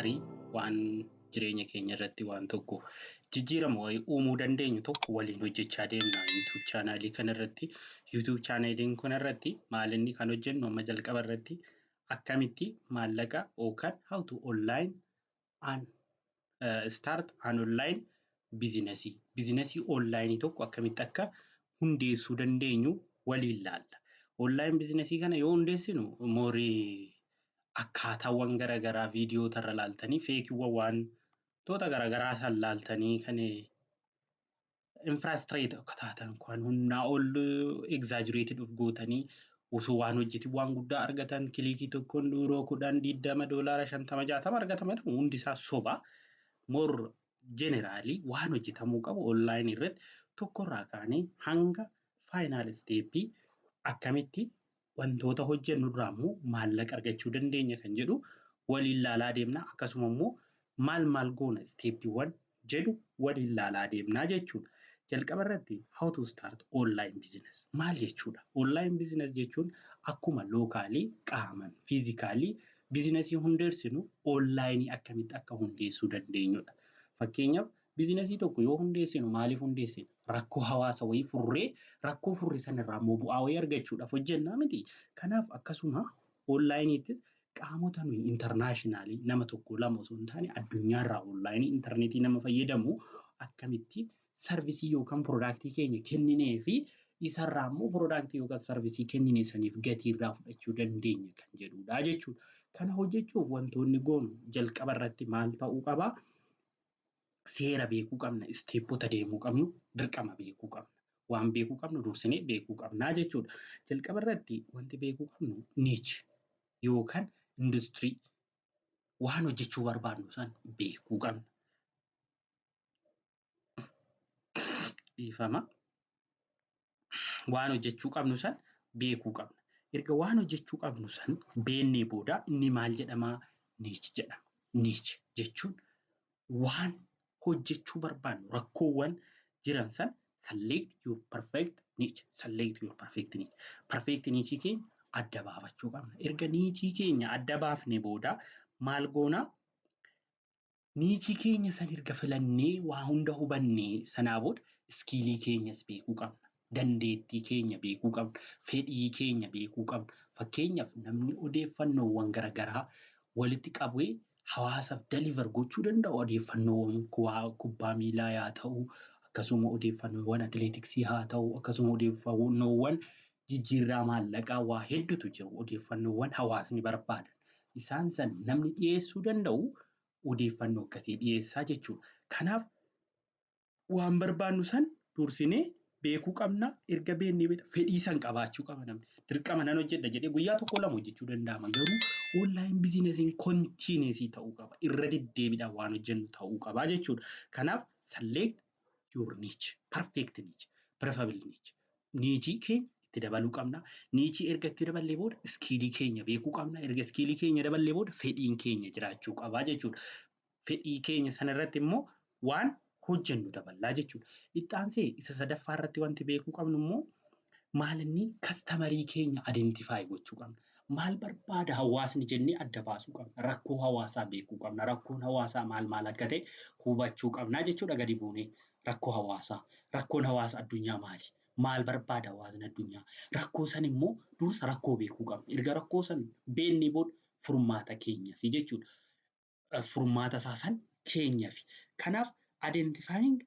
Gaarii waan jireenya keenya irratti waan tokko jijjiirama wayii uumuu dandeenyu tokko waliin hojjechaa deemna YouTube chaanaalii kanarratti. YouTube chaanaaliin kanarratti maal inni kan hojjennu amma jalqaba irratti akkamitti maallaqa yookaan how to online an start an online business, biizinasii onlaayinii tokko akkamitti akka hundeessuu dandeenyu waliin laalla. Online biizinasii kana yoo hundeessinu moorii akkaataawwan garaagaraa viidiyoota irra laaltanii, fakeiiwwan wantoota garaagaraa san laaltanii kan infrastrate akka taatan, kan humnaa ol exaggerated of gootanii osoo waan hojjetin waan guddaa argatan, clickii tokkoon yuuroo 10, 20, doolaara 50, 60 argataman hundi isaa soba. More generally waan hojjetamuu qabu onlaayinii irratti tokkorraa kaanee hanga final stepii akkamitti wantoota hojjennu irraa immoo maallaqa argachuu dandeenya kan jedhu waliin laalaa deemna. Akkasuma immoo maal maal goona stepiiwwan jedhu waliin laalaa deemnaa jechuudha. Jalqaba irratti how to start online business maal jechuudha? Online business jechuun akkuma localii qaaman physicalii biizinasii hundeessinu onlaayinii akkamitti akka hundeessuu dandeenyudha. Fakkeenyaaf, biizinasii tokko yoo hundeessinu maaliif hundeessina? Rakkoo hawaasa wayii furree, rakkoo furre sanarraa immoo bu'aa wayii argachuudhaaf hojjennaa miti. Kanaaf akkasuma onlaayiniittis qaamota nuyi internationalii nama tokko lama osoo hin taane addunyaarraa onlaayinii intarneetii nama fayyadamu akkamitti serviceii yookaan productii keenya kenninee fi isarraa immoo productii yookaan serviceii kennine saniif gatii irraa fudhachuu dandeenya kan jedhudha jechuudha. Kana hojjechuuf wantoonni goonu jalqaba irratti maal ta'uu qabaa? Seera beekuu qabna. Stepota deemuu qabnu dirqama beekuu qabna. Waan beekuu qabnu dursinee beekuu qabnaa jechuudha. Jalqaba irratti wanti beekuu qabnu niche yookaan industirii waan hojjechuu barbaadnu san beekuu qabna. Dhiifama. Waan hojjechuu qabnu san beekuu qabna. Erga waan hojjechuu qabnu san beennee booda inni maal jedhamaa? Niche jedhama. Niche jechuun waan hojjechuu barbaannu, rakkoowwan jiran san select your perfect niche. Select your perfect niche. Perfect niche keenya adda baafachuu qabna. Erga nicheii keenya adda baafne booda maal goonaa? Nicheii keenya san erga filannee, waa hunda hubannee, sanaa booda skillii keenyas beekuu qabna. Dandeettii keenya beekuu qabna. Fedhii keenya beekuu qabna. Fakkeenyaaf, namni odeeffannoowwan garaagaraa walitti qabee hawaasaaf deliver gochuu danda'u odeeffannoowwan kubbaa miilaa haa ta'u, akkasuma odeeffannoowwan atileetiksii haa ta'u, akkasuma odeeffannoowwan jijjiirraa maallaqaa, waa hedduutu jiru odeeffannoowwan hawaasni barbaadan. Isaan san namni dhiyeessuu danda'u odeeffannoo akkasii dhiyeessaa jechuudha. Kanaaf waan barbaannu san dursinee beekuu qabna. Erga beeknee fedhii san qabaachuu qaba namni. Dirqama nan hojjedha jedhee guyyaa tokko lama hojjechuu danda'ama. Garuu online biizinasiin continuousii ta'uu qaba. Irra deddeebiidhaan waan hojjennu ta'uu qaba jechuudha. Kanaaf select your niche, perfect niche, preferable niche. Nicheii keenya itti dabaluu qabna. Nicheii erga itti daballee booda skillii keenya beekuu qabna. Erga skillii keenya daballee booda fedhiin keenya jiraachuu qaba jechuudha. Fedhii keenya sanarratti immoo waan hojjennu daballaa jechuudha. Itti aansee isa sadaffaa irratti wanti beekuu qabnu immoo maal inni customerii keenya identify gochuu qabna. Maal barbaada hawaasni jennee adda baasuu qabna. Rakkoo hawaasaa beekuu qabna. Rakkoon hawaasaa maal maal akka ta'e hubachuu qabna jechuudha gadi buunee. Rakkoo hawaasaa. Rakkoon hawaasa addunyaa maali? Maal barbaada hawaasni addunyaa? Rakkoo san immoo dursa rakkoo beekuu qabna. Erga rakkoo san beeknee booda furmaata keenyafi jechuudha. Furmaata isaa san keenyafi. Kanaaf identifying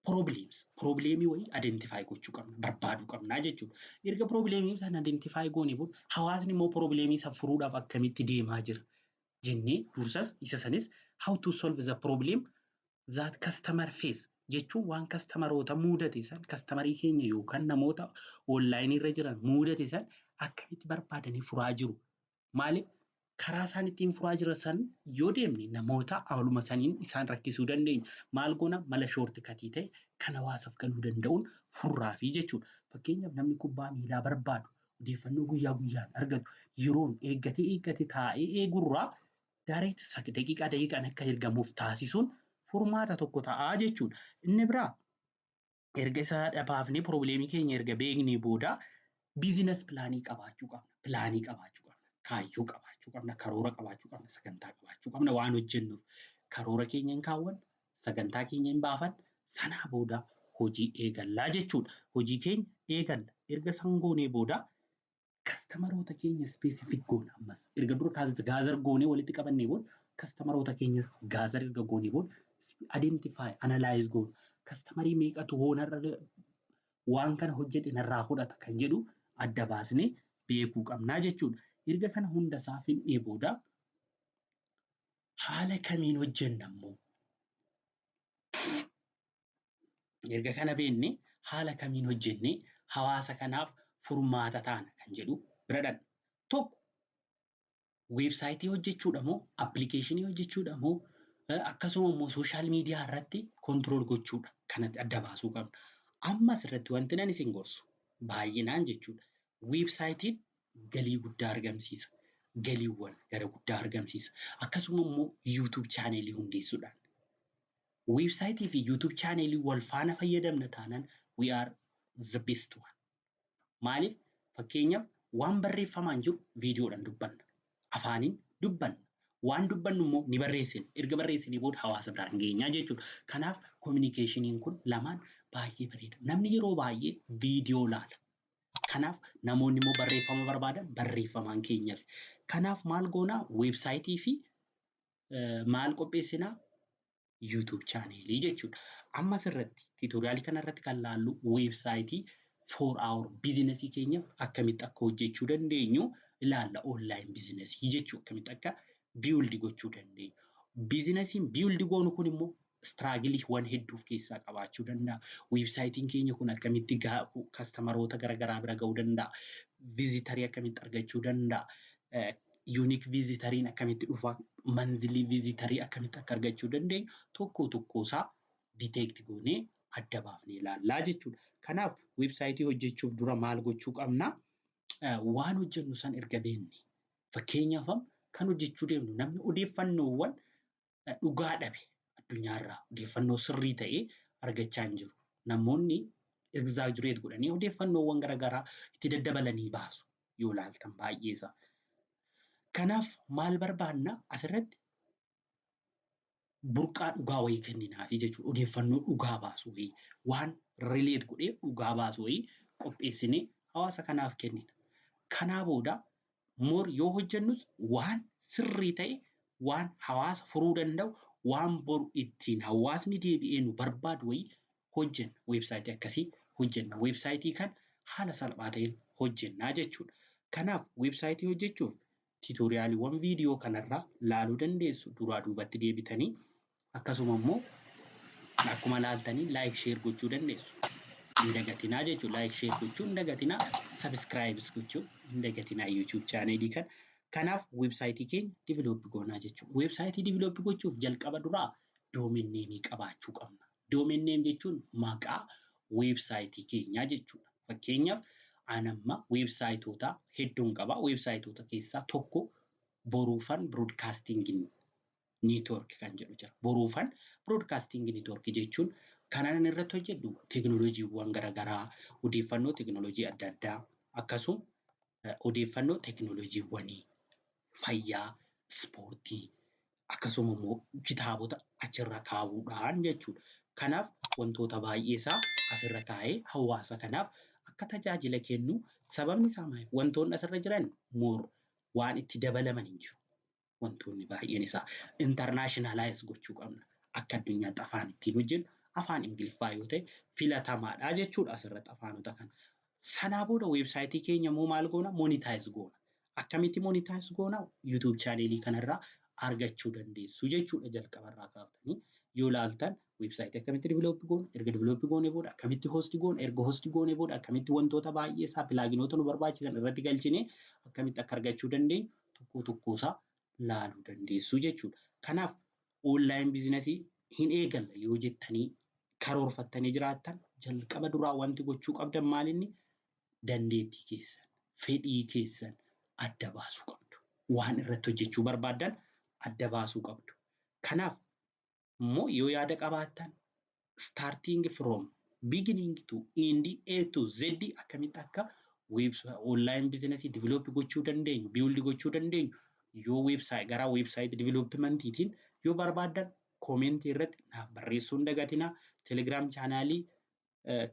problems, problemii wayii identify gochuu qabna, barbaaduu qabna jechuudha. Erga problemii sana identify goone booda hawaasni immoo problemii sana furuudhaaf akkamitti deemaa jira jennee dursas isa sanis how to solve the problem that customer face jechuun waan customeroota mudate san, customerii keenya yookaan namoota onlaayinii irra jiran mudate san akkamitti barbaadanii furaa jiru. Maaliif karaa isaan ittiin furaa jiran san yoo deemne namoota haaluma saniin isaan rakkisuu dandeenya. Maal goona? Mala shortcutii ta'e kan hawaasaaf galuu danda'uun furraafii jechuudha. Fakkeenyaaf, namni kubbaa miilaa barbaadu odeeffannoo guyyaa guyyaan argatu yeroon eeggatee eeggatee taa'ee eegurraa direct daqiiqaa daqiiqaan akka ergamuuf taasisuun furmaata tokko ta'aa jechuudha. Inni biraa erga isa baafnee problemii keenya erga beeknee booda business planii qabaachuu qabna. Planii qabaachuu qabna. Kaayyoo qabaachuu qabna, karoora qabaachuu qabna, sagantaa qabaachuu qabna waan hojjennuuf. Karoora keenya hin kaawwanna, sagantaa keenya hin baafanna, sanaa booda hojii eegallaa jechuudha. Hojii keenya eegalla. Erga san goonee booda customeroota keenya specific goona ammas. Erga dura gather goonee walitti qabannee booda, customeroota keenyas gather erga goonee booda, identify, analyze goona. Customerii meeqatu hoonarra waan kana hojjedhe narraa fudhata kan jedhu adda baasnee beekuu qabnaa jechuudha. Erga kana hunda isaa fixnee booda haala kamiin hojjenna immoo? Erga kana beeknee haala kamiin hojjennee hawaasa kanaaf furmaata taana kan jedhu bira dhaqna. Tokko, websiteii hojjechuudha moo, applicationii hojjechuudha moo, akkasuma immoo social media irratti control gochuudha kanatti adda baasuu qabna. Amma asirratti wanti nan isin gorsu baay'inaan jechuudha. Websiteiin galii guddaa argamsiisa. Galiiwwan gara guddaa argamsiisa. Akkasuma immoo YouTube channelii hundeessuudhaan. Websiteii fi YouTube channelii wal faana fayyadamna taanaan, we are the best one. Maaliif? Fakkeenyaaf, waan barreeffamaan jiru viidiyoodhaan dubbanna. Afaaniin dubbanna. Waan dubbannu immoo ni barreessina. Erga barreessinee booda hawaasa biraan geenyaa jechuudha. Kanaaf communicationiin kun lamaan baay'ee bareeda. Namni yeroo baay'ee viidiyoo laala. Kanaaf namoonni immoo barreeffama barbaadan barreeffamaan keenyaaf. Kanaaf maal goonaa? Websiteii fi maal qopheessinaa? YouTube channelii jechuudha. Amma asirratti tutorialii kanarratti kan laallu websiteii for our businessii keenya akkamitti akka hojjechuu dandeenyu ilaalla. Online businessii jechuudha. Akkamitti akka build gochuu dandeenyu. Businessiin build goonu kun immoo struggleiiwwan hedduu of keessaa qabaachuu danda'a. Websiteiin keenya kun akkamitti customeroota garaagaraa bira ga'uu danda'a? Visitorii akkamitti argachuu danda'a? Unique visitoriin akkamitti dhufa? Monthly visitorii akkamitti akka argachuu dandeenyu tokko tokkosaa detect goonee adda baafnee ilaallaa jechuudha. Kanaaf websiteii hojjechuuf dura maal gochuu qabnaa? Waan hojjennu san erga beekne, fakkeenyaaf, kan hojjechuu deemnu namni odeeffannoowwan dhugaa dhabe, addunyaarraa odeeffannoo sirrii ta'e argachaa hin jiru. Namoonni exaggerate godhanii odeeffannoowwan garaagaraa itti daddabalanii baasu yoo ilaaltan baay'eesaa. Kanaaf maal barbaanna asirratti? Burqaa dhugaa wayii kenninaafi jechuudha. Odeeffannoo dhugaa baasu wayii, waan relate godhee dhugaa baasu wayii qopheessinee hawaasa kanaaf kennina. Kanaa booda more yoo hojjennus waan sirrii ta'e, waan hawaasa furuu danda'u, waan boru ittiin hawaasni deebi'ee nu barbaadu wayii hojjenna. Websiteii akkasii hojjenna. Websiteii kan haala salphaa ta'een hojjennaa jechuudha. Kanaaf websiteii hojjechuuf tutorialiiwwan viidiyoo kanarraa laaluu dandeessu duraa duubatti deebitanii. Akkasuma immoo akkuma laaltanii like, share gochuu dandeessu. Hin dagatinaa jechuudha. Like, share gochuu hin dagatinaa. Subscribes gochuu hin dagatinaa YouTube channelii kana. Kanaaf websiteii keenya develop goonaa jechuudha. Websiteii develop gochuuf jalqaba duraa domain nameii qabaachuu qabna. Domain name jechuun maqaa websiteii keenyaa jechuudha. Fakkeenyaaf, ani amma websiteoota hedduun qaba. Websiteoota keessaa tokko Boruufan Broadcasting Network kan jedhu jira. Boruufan Broadcasting Network jechuun kan ani irratti hojjedhu teekinooloojiiwwan garaagaraa, odeeffannoo teekinooloojii adda addaa, akkasuma odeeffannoo teekinooloojiiwwanii, fayyaa, ispoortii, akkasuma immoo kitaabota achirra kaa'uudhaan jechuudha. Kanaaf wantoota baay'ee isaa asirra kaa'ee hawaasa kanaaf akka tajaajila kennu. Sababni isaa maali? Wantoonni asirra jiran more waan itti dabalaman hin jiru. Wantoonni baay'een isaa internationalize gochuu qabna. Akka addunyaatti afaan ittiin hojjennu afaan Ingiliffaa yoo ta'e filatamaadha jechuudha asirratti afaanota kana. Sanaa booda websiteii keenya immoo maal goona? Monetize goona. Akkamitti monetize goona? YouTube channelii kanarraa argachuu dandeessu jechuudha. Jalqabarraa kaaftanii yoo ilaaltan, websiteii akkamitti develop goona, erga develop goone booda akkamitti host goona, erga host goone booda akkamitti wantoota baay'ee isaa pluginoota nu barbaachisan irratti galchinee akkamitti akka argachuu dandeenyu tokko tokkosaa laaluu dandeessu jechuudha. Kanaaf online businessii hin eegalla yoo jettanii karoorfattanii jiraattan, jalqaba duraa wanti gochuu qabdan maalinni? Dandeettii keessan, fedhii keessan adda baasuu qabdu. Waan irratti hojjechuu barbaaddan adda baasuu qabdu. Kanaaf immoo yoo yaada qabaattan, starting from beginning to end, A to Z, akkamitti akka Online business develop gochuu dandeenyu, build gochuu dandeenyu, yoo website gara website developmentiitiin yoo barbaaddan comment irratti naaf barreessuu hin dagatinaa. Telegram channel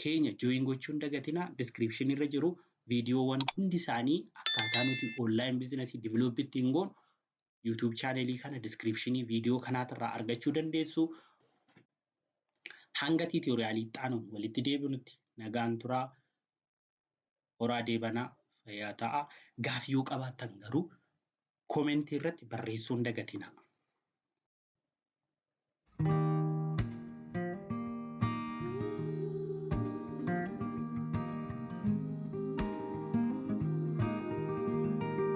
keenya join gochuu hin dagatinaa. Description irra jiru viidiyoowwan hundi isaanii akkaataa nuti online business develop ittiin goonu YouTube channel kana description viidiyoo kanaatirraa argachuu dandeessu. Hanga tutorial itti aanuun walitti deebinutti nagaan turaa. Horaa deebanaa, fayyaa ta'aa. Gaaffii yoo qabaattan garuu comment irratti barreessuu hin dagatinaa.